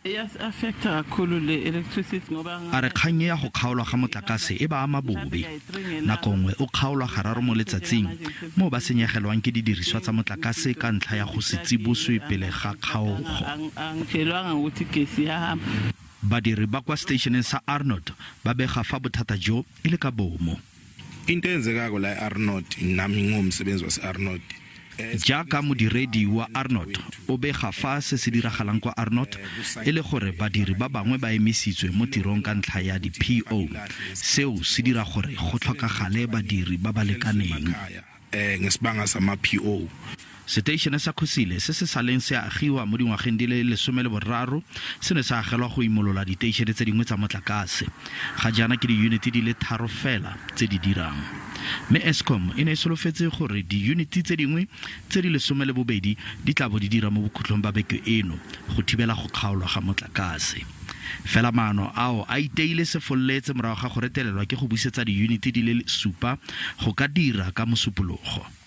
A re kgang e ya go kgaolwa ga motlakase e ba ama bobe. Nako nngwe o kgaolwa gararo mo letsatsing, moo ba senyegelwang ke didiriswa tsa motlakase ka ntlha ya go se tsiboswe pele ga kgaogo. Badiri ba kwa seteišeneng sa Arnot ba bega fa bothata jo e le ka bomo. Into eyenzekako la e-Arnot, nami ngumsebenzi wase-Arnot. Jaaka modiredi wa Arnot, o bega fa se se diragalang kwa Arnot e le gore badiri ba bangwe ba emisitswe mo tirong ka ntlha ya di-PO. Seo se dira gore go tlhokagale badiri ba ba lekaneng. Ngesibanga sama-PO. Seteišene sa Kusile se se saleng se agiwa mo dingwageng di le 13 se ne sa agelwa go imolola diteišene tse dingwe tsa motlakase. Ga jaana ke diyuniti di le 3 fela tse di dirang. Mme Eskom e ne e solofetse gore diyuniti tse dingwe tse di 12 di tla bo di dira mo bokhutlong ba beke eno go thibela go kgaolwa ga motlakase. Fela maano ao a iteile sefolletse morago ga go retelelwa ke go busetsa diyuniti di le 7 go ka dira ka Mosupologo.